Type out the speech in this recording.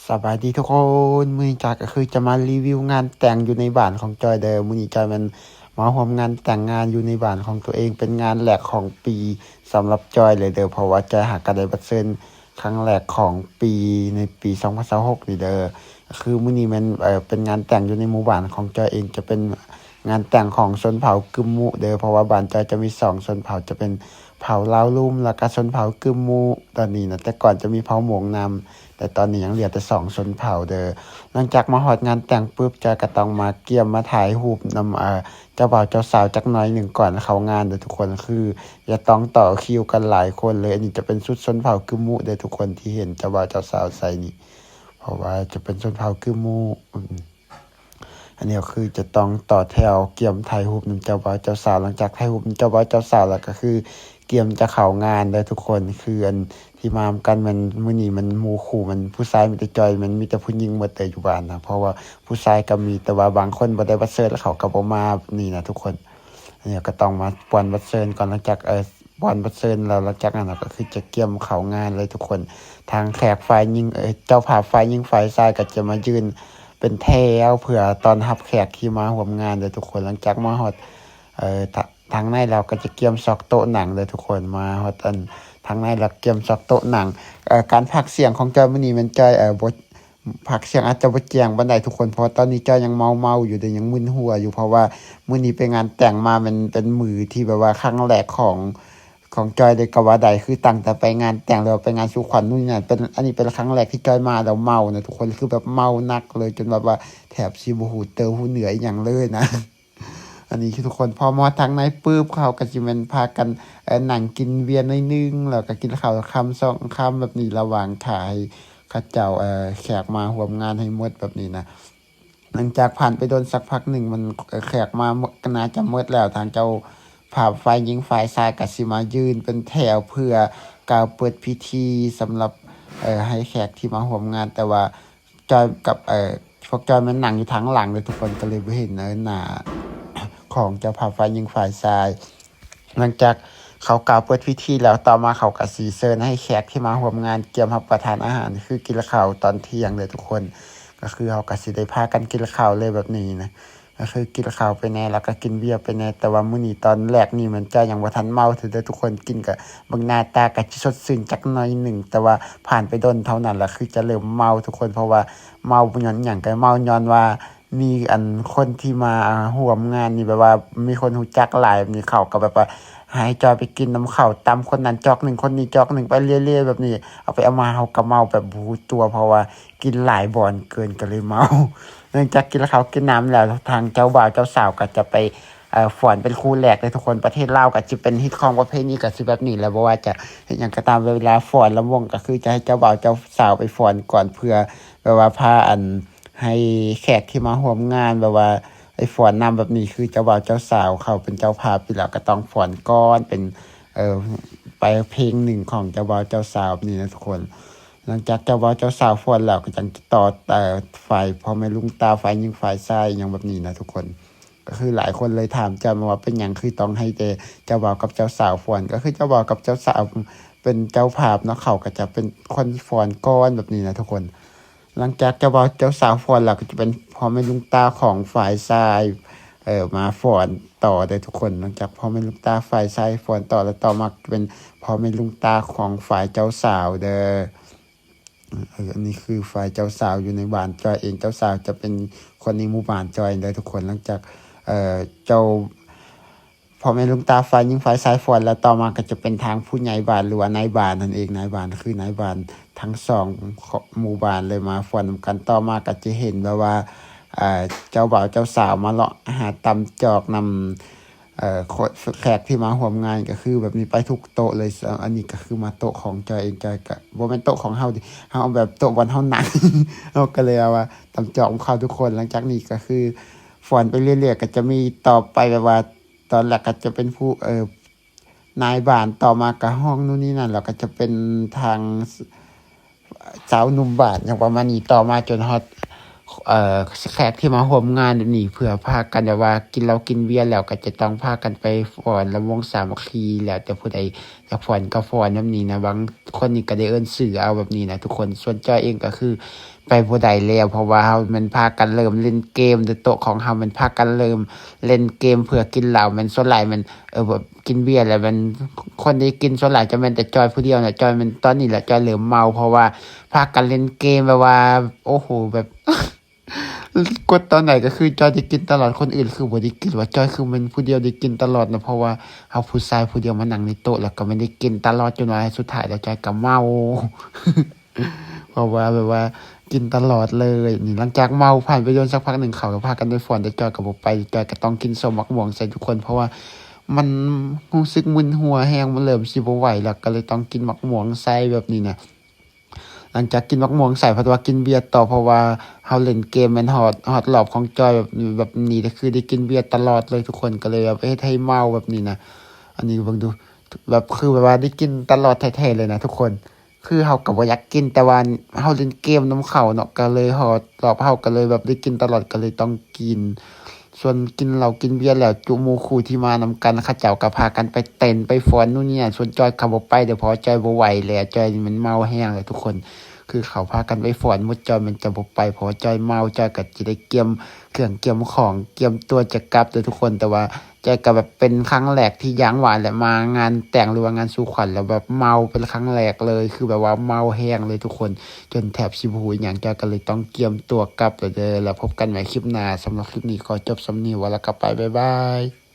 ສະບາຍດີທຸກຄົນ, ມື້ນີ້ຈອຍກໍຄືຈະມາຣີວິວງານແຕ່ງຢູ່ໃນບ້ານຂອງຈອຍເດີ. ມື້ນີ້ຈອຍແມ່ນມາຮ່ວມງານແຕ່ງງານຢູ່ໃນບ້ານຂອງຕົວເອງ, ເປັນງານແລກຂອງປີສຳລັບຈອຍເລີຍເດີ, ເພາະວ່າຈອຍຫາກໍໄດ້ບັດເຊີນຄັ້ງແລກຂອງປີ ໃນປີສອງພັນຊາວຫົກນີ້ເດີ. ກໍຄືມື້ນີ້ແມ່ນ ເອີ ເປັນງານແຕ່ງຢູ່ໃນໝູ່ບ້ານຂອງຈອຍເອງ, ຈະເປັນງານແຕ່ງຂອງຊົນເຜົ່າກຶມມຸເດີ, ເພາະວ່າບ້ານຈອຍຈະມີສອງຊົນເຜົ່າ, ຈະເປັນເຜົ່າລາວລຸ່ມ ແລ້ວກໍຊົນເຜົ່າກຶມມຸ. ຕອນນີ້ນະ ແຕ່ກ່ອນຈະມີເຜົ່າມົ້ງນຳ, ແຕ່ຕອນນີ້ຍັງເຫຼືອແຕ່ສອງຊົນເຜົ່າເດີ. ຫຼັງຈາກມາຮອດງານແຕ່ງປຶບ, ຈອຍກໍຕ້ອງມາກຽມມາຖ່າຍຮູບນຳ ເອີ ເຈົ້າບ່າວເຈົ້າສາວຈັກໜ້ອຍໜຶ່ງກ່ອນເຂົ້າງານເດີທຸກຄົນ. ຄືຈະຕ້ອງຕໍ່ຄິວກັນຫຼາຍຄົນເລີຍ. ອັນນີ້ຈະເປັນຊຸດຊົນເຜົ່າກຶມມຸເດີທຸກຄົນ, ທີ່ເຫັນເຈົ້າບ່າວເຈົ້າສາວໃສ່ນີ້ ເພາະວ່າຈະເປັນຊົນເຜົ່າກຶມມຸ. ອືມ ອັນນີ້ກໍຄືຈະຕ້ອງຕໍ່ແຖວກຽມຖ່າຍຮູບນຳເຈົ້າບ່າວເຈົ້າສາວ. ຫຼັງຈາກຖ່າຍຮູບນຳເຈົ້າບ່າວເຈົ້າສາວແລ້ວ ກໍຄືກຽມຈະເຂົ້າງານເດີທຸກຄົນ. ຄືອັນທີ່ມານຳກັນແມ່ນ ມື້ນີ້ແມ່ນໝູ່ຄູ່ ແມ່ນຜູ້ຊາຍມີແຕ່ຈອຍ, ແມ່ນມີແຕ່ຜູ້ຍິງໝົດເດີຢູ່ບ້ານນະ, ເພາະວ່າຜູ້ຊາຍກໍມີ ແຕ່ວ່າບາງຄົນບໍ່ໄດ້ບັດເຊີນ ແລ້ວເຂົາກໍບໍ່ມາແບບນີ້ນະທຸກຄົນ. ອັນນີ້ກໍຕ້ອງມາປ່ອນບັດເຊີນກ່ອນ. ຫຼັງຈາກ ເອີ ປ່ອນບັດເຊີນແລ້ວ, ຫຼັງຈາກນັ້ນເຮົາກໍຄືຈະກຽມເຂົ້າງານເລີຍທຸກຄົນ. ທາງແຂກຝ່າຍຍິງ ເອີ ເຈົ້າພາບຝ່າຍຍິງຝ່າຍຊາຍກໍຈະມາຢືນເປັນແຖວເພື່ອຕ້ອນຮັບແຂກທີ່ມາຮ່ວມງານເດີທຸກຄົນ. ຫຼັງຈາກມາຮອດ ເອີ ທາ- ທາງໃນແລ້ວກໍຈະກຽມຊອກໂຕະນັ່ງເດີທຸກຄົນ. ມາຮອດອັນທາງໃນແລ້ວກຽມຊອກໂຕະນັ່ງ. ເອີ ການພາກສຽງຂອງຈອຍມື້ນີ້ແມ່ນຈອຍ ເອີ ບໍ່ ພາກສຽງອາດຈະບໍ່ແຈ້ງປານໃດທຸກຄົນ, ເພາະວ່າຕອນນີ້ຈອຍຍັງເມົາໆຢູ່ເດ້, ຍັງມຶນຫົວຢູ່, ເພາະວ່າມື້ນີ້ໄປງານແຕ່ງມາ ແມ່ນເປັນມື້ທີ່ແບບວ່າຄັ້ງແລກຂອງ ຂອງຈອຍເລີຍກໍວ່າໄດ້. ຄືຕັ້ງແຕ່ໄປງານແຕ່ງ ຫຼືວ່າໄປງານສູ່ຂວັນ ໂນ່ນນີ້ນັ້ນ ເປັນ ອັນນີ້ເປັນຄັ້ງແລກທີ່ຈອຍມາແລ້ວເມົານະທຸກຄົນ, ຄືແບບເມົາໜັກເລີຍ ຈົນແບບວ່າແທບຊິບໍ່ຮູ້ເຕີຮູ້ເໜືອອີ່ຫຍັງເລີຍນະ. ອັນນີ້ຄືທຸກຄົນ ພໍມາຮອດທາງໃນປຶບ ເຂົາກໍຊິແມ່ນພາກັນ ເອີ ນັ່ງກິນເບຍໜ້ອຍໜຶ່ງ ແລ້ວກໍກິນເຂົ້າຄຳສອງຄຳແບບນີ້ ລະຫວ່າງຖ້າໃຫ້ເຂົາເຈົ້າ ເອີ ແຂກມາຮ່ວມງານໃຫ້ໝົດແບບນີ້ນະ. ຫຼັງຈາກຜ່ານໄປດົນສັກພັກໜຶ່ງ ມັນ ເອີ ແຂກມາ ກໍໜ້າຈະໝົດແລ້ວ, ທາງເຈົ້າພາບຝ່າຍຍິງຝ່າຍຊາຍກໍຊິມາຢືນເປັນແຖວເພື່ອກ່າວເປີດພິທີສຳລັບ ເອີ ໃຫ້ແຂກທີ່ມາຮ່ວມງານ. ແຕ່ວ່າ ຈອຍກັບ ເອີ ພວກຈອຍແມ່ນນັ່ງຢູ່ທາງຫຼັງເລີຍທຸກຄົນ, ກໍເລີຍບໍ່ເຫັນ ເອີ ໜ້າຂອງເຈົ້າພາບຝ່າຍຍິງຝ່າຍຊາຍ. ຫຼັງຈາກເຂົາກ່າວເປີດພິທີແລ້ວ, ຕໍ່ມາເຂົາກໍຊິເຊີນໃຫ້ແຂກທີ່ມາຮ່ວມງານກຽມຮັບປະທານອາຫານ, ຄືກິນເຂົ້າຕອນທ່ຽງເລີຍທຸກຄົນ. ກໍຄືເຮົາກໍຊິໄດ້ພາກັນກິນເຂົ້າເລີຍແບບນີ້ນະ. ກໍຄືກິນເຂົ້າໄປແດ່ ແລ້ວກໍກິນເບຍໄປແດ່. ແຕ່ວ່າມື້ນີ້ຕອນແລກນີ້ແມ່ນຈອຍຍັງບໍ່ທັນເມົາເທື່ອເດີທຸກຄົນ, ກິນກໍເບິ່ງໜ້າຕາກໍຈະສົດຊື່ນຈັກໜ້ອຍໜຶ່ງ, ແຕ່ວ່າຜ່ານໄປດົນເທົ່ານັ້ນລະ ຄືຈະເລີ່ມເມົາທຸກຄົນ. ເພາະວ່າເມົາຍ້ອນຫຍັງ? ກໍເມົາຍ້ອນວ່າມີອັນຄົນທີ່ມາຮ່ວມງານນີ້ ແບບວ່າມີຄົນຮູ້ຈັກຫຼາຍແບບນີ້, ເຂົາກໍແບບວ່າໃຫ້ຈອຍໄປກິນນຳເຂົາ, ຕຳຄົນນັ້ນຈອກໜຶ່ງ ຄົນນີ້ຈອກໜຶ່ງ ໄປເລື້ອຍໆແບບນີ້. ເອົາໄປເອົາມາເຮົາກໍເມົາແບບບໍ່ຮູ້ຕົວ ເພາະວ່າກິນຫຼາຍບ່ອນເກີນ ກໍເລີຍເມົາ. ຫຼັງຈາກກິນເຂົ້າກິນນ້ຳແລ້ວ, ທາງເຈົ້າບ່າວເຈົ້າສາວກໍຈະໄປ ເອີ ຟ້ອນເປັນຄູ່ແລກເລີຍທຸກຄົນ. ປະເທດລາວກໍຈະເປັນຮີດຄອງປະເພນີກໍຊິແບບນີ້ແຫຼະ, ບໍ່ວ່າຈະເຮັດຫຍັງກໍຕາມ, ເວລາຟ້ອນລຳວົງກໍຄືຈະໃຫ້ເຈົ້າບ່າວເຈົ້າສາວໄປຟ້ອນກ່ອນ ເພື່ອແບບວ່າພາອັນ ໃຫ້ແຂກທີ່ມາຮ່ວມງານແບບວ່າໄປຟ້ອນນຳແບບນີ້. ຄືເຈົ້າບ່າວເຈົ້າສາວເຂົາເປັນເຈົ້າພາບຢູ່ແລ້ວ ກໍຕ້ອງຟ້ອນກ່ອນ ເປັນ ເອີ ໄປເພງໜຶ່ງຂອງເຈົ້າບ່າວເຈົ້າສາວແບບນີ້ນະທຸກຄົນ. ຫຼັງຈາກເຈົ້າບ່າວເຈົ້າສາວຟ້ອນແລ້ວ ກໍຈັ່ງຕໍ່ ເອີ ຝ່າຍພໍ່ແມ່ລຸງຕາ ຝ່າຍຍິງຝ່າຍຊາຍ ອີ່ຫຍັງແບບນີ້ນະທຸກຄົນ. ກໍຄືຫຼາຍຄົນເລີຍຖາມຈອຍມາວ່າ ເປັນຫຍັງຄືຕ້ອງໃຫ້ແຕ່ເຈົ້າບ່າວກັບເຈົ້າສາວຟ້ອນ? ກໍຄືເຈົ້າບ່າວກັບເຈົ້າສາວເປັນເຈົ້າພາບເນາະ, ເຂົາກໍຈະເປັນຄົນຟ້ອນກ່ອນແບບນີ້ນະທຸກຄົນ. ຫຼັງຈາກເຈົ້າບ່າວເຈົ້າສາວຟ້ອນແລ້ວ ກໍຈະເປັນພໍ່ແມ່ລຸງຕາຂອງຝ່າຍຊາຍ ເອີ ມາຟ້ອນຕໍ່ເດີທຸກຄົນ. ຫຼັງຈາກພໍ່ແມ່ລຸງຕາຝ່າຍຊາຍຟ້ອນຕໍ່ແລ້ວ, ຕໍ່ມາເປັນພໍ່ແມ່ລຸງຕາຂອງຝ່າຍເຈົ້າສາວເດີ. ເອີ ອັນນີ້ຄືຝ່າຍເຈົ້າສາວຢູ່ໃນບ້ານຈອຍເອງ, ເຈົ້າສາວຈະເປັນຄົນໃນໝູ່ບ້ານຈອຍເດີທຸກຄົນ. ຫຼັງຈາກ ເອີ ເຈົ້າ ພໍ່ແມ່ລຸງຕາຝ່າຍຍິງຝ່າຍຊາຍຟ້ອນແລ້ວ, ຕໍ່ມາກໍຈະເປັນທາງຜູ້ໃຫຍ່ບ້ານ ຫຼືວ່ານາຍບ້ານນັ້ນເອງ. ນາຍບ້ານຄືນາຍບ້ານທັງສອງຂອງໝູ່ບ້ານເລີຍມາຟ້ອນນຳກັນ. ຕໍ່ມາກໍຈະເຫັນແບບວ່າ ເອີ ເຈົ້າບ່າວເຈົ້າສາວມາເລາະຫາຕຳຈອກນຳ ເອີ ຄົນ ແຂກທີ່ມາຮ່ວມງານ ກໍຄືແບບນີ້ໄປທຸກໂຕະເລີຍ. ອັນນີ້ກໍຄືມາໂຕະຂອງຈອຍເອງ, ຈອຍກໍ ບໍ່ແມ່ນໂຕະຂອງເຮົາເດ, ເຮົາເອົາແບບໂຕະບ່ອນເຮົານັ່ງ ເຮົາກໍເລີຍເອົາວ່າຕຳຈອກຂອງເຂົາທຸກຄົນ. ຫຼັງຈາກນີ້ກໍຄືຟ້ອນໄປເລື້ອຍໆ ກໍຈະມີຕໍ່ໄປແບບວ່າ ຕອນແລກກໍຈະເປັນຜູ້ ເອີ ນາຍບ້ານ, ຕໍ່ມາກໍຮ້ອງໂນ່ນນີ້ນັ້ນ, ແລ້ວກໍຈະເປັນທາງຊາວໜຸ່ມບ້ານ ຫຍັງປະມານນີ້, ຕໍ່ມາຈົນຮອດ ເອີ ແຂກທີ່ມາຮ່ວມງານແບບນີ້ ເພື່ອພາກັນແບບວ່າກິນເຫຼົ້າກິນເບຍແລ້ວ ກໍຈະຕ້ອງພາກັນໄປຟ້ອນລຳວົງສາມັກຄີ ແລ້ວແຕ່ຜູ້ໃດ ຢາກຟ້ອນກໍຟ້ອນແບບນີ້ນະ. ບາງຄົນນີ້ກໍໄດ້ເອີ້ນຊື່ເອົາແບບນີ້ນະທຸກຄົນ. ສ່ວນຈ້ອຍເອງກໍຄືໄປບໍ່ໄດ້ແລ້ວ ເພາະວ່າເຮົາແມ່ນພາກັນເລີ່ມຫຼິ້ນເກມ ໂຕະຂອງເຮົາແມ່ນພາກັນເລີ່ມຫຼິ້ນເກມເພື່ອກິນເຫຼົ້າ. ແມ່ນສ່ວນຫຼາຍແມ່ນ ເອີ ແບບກິນເບຍແລ້ວແມ່ນ ຄົນທີ່ກິນສ່ວນຫຼາຍຈະແມ່ນແຕ່ຈ້ອຍຜູ້ດຽວນະ. ຈ້ອຍແມ່ນຕອນນີ້ແຫຼະ ຈ້ອຍເລີ່ມເມົາ ເພາະວ່າພາກັນຫຼິ້ນເກມແບບວ່າ ໂອ້ໂຫ ແບບ ກົດຕອນໃດກໍຄືຈ້ອຍໄດ້ກິນຕະຫຼອດ ຄົນອື່ນຄືບໍ່ໄດ້ກິນ. ວ່າຈ້ອຍຄືແມ່ນຜູ້ດຽວໄດ້ກິນຕະຫຼອດນະ ເພາະວ່າເຮົາຜູ້ຊາຍຜູ້ດຽວມານັ່ງໃນໂຕະ ແລ້ວກໍແມ່ນໄດ້ກິນຕະຫຼອດ ຈົນວ່າສຸດທ້າຍແລ້ວຈ້ອຍກໍເມົາ ເພາະວ່າແບບວ່າກິນຕະຫຼອດເລີຍ. ນີ້ ຫຼັງຈາກເມົາຜ່ານໄປດົນສັກພັກໜຶ່ງ ເຂົາກໍພາກັນໄປຟ້ອນ ແຕ່ຈ້ອຍກໍບໍ່ໄປ. ຈ້ອຍກໍຕ້ອງກິນສົ້ມໝາກມ່ວງໃສ່ທຸກຄົນ ເພາະວ່າມັນຮູ້ສຶກມຶນຫົວແຮງ ມັນເລີ່ມຊິບໍ່ໄຫວແລ້ວ ກໍເລີຍຕ້ອງກິນໝາກມ່ວງໃສ່ແບບນີ້ນະ. ຫຼັງຈາກກິນໝາກມ່ວງໃສ່ ພັດວ່າກິນເບຍຕໍ່ ເພາະວ່າເຮົາຫຼິ້ນເກມແມ່ນຮອດ ຮອດລອບຂອງຈ້ອຍແບບ ແບບນີ້ ກໍຄືໄດ້ກິນເບຍຕະຫຼອດເລີຍທຸກຄົນ ກໍເລີຍແບບເຮັດໃຫ້ເມົາແບບນີ້ນະ. ອັນນີ້ເບິ່ງດູ ແບບ ຄືແບບວ່າໄດ້ກິນຕະຫຼອດແທ້ໆເລີຍນະທຸກຄົນ. ຄືເຮົາກໍບໍ່ຢາກກິນ ແຕ່ວ່າເຮົາຫຼິ້ນເກມນຳເຂົາເນາະ ກໍເລີຍຮອດລອບ ເຮົາກໍເລີຍແບບໄດ້ກິນຕະຫຼອດ ກໍເລີຍຕ້ອງກິນ. ສ່ວນກິນເຫຼົ້າກິນເບຍແລ້ວ ຈຸໝູ່ຄູ່ທີ່ມານຳກັນ ເຂົາເຈົ້າກໍພາກັນໄປເຕັ້ນໄປຟ້ອນນູ່ນນີ້ນັ້ນ. ສ່ວນຈ້ອຍກໍບໍ່ໄປເດີ້ ເພາະວ່າຈ້ອຍບໍ່ໄຫວແລ້ວ ຈ້ອຍນີ້ມັນເມົາແຮງແລ້ວທຸກຄົນ. ຄືເຂົາພາກັນໄປຟ້ອນໝົດ ຈ້ອຍມັນຈະບໍ່ໄປ ເພາະວ່າຈ້ອຍເມົາ. ຈ້ອຍກໍຈະໄດ້ກຽມເຄື່ອງກຽມຂອງ ກຽມຕົວຈະກັບເດີ້ທຸກຄົນ. ແຕ່ວ່າ ແຕ່ກໍແບບເປັນຄັ້ງແລກທີ່ ຢ່າງວ່າແຫຼະ ມາງານແຕ່ງ ຫຼືວ່າງານສູ່ຂວັນ ແລ້ວແບບເມົາເປັນຄັ້ງແລກເລີຍ ຄືແບບວ່າເມົາແຮງເລີຍທຸກຄົນ ຈົນແທບຊິບໍ່ຮູ້ອີ່ຫຍັງ. ຈ້ອຍກໍເລີຍຕ້ອງກຽມຕົວກັບແລ້ວເດີ້ ແລ້ວພົບກັນໃໝ່ຄລິບໜ້າ. ສຳລັບຄລິບນີ້ຂໍຈົບສ່ຳນີ້ ວ່າແລ້ວກໍໄປ ບາຍບາຍ.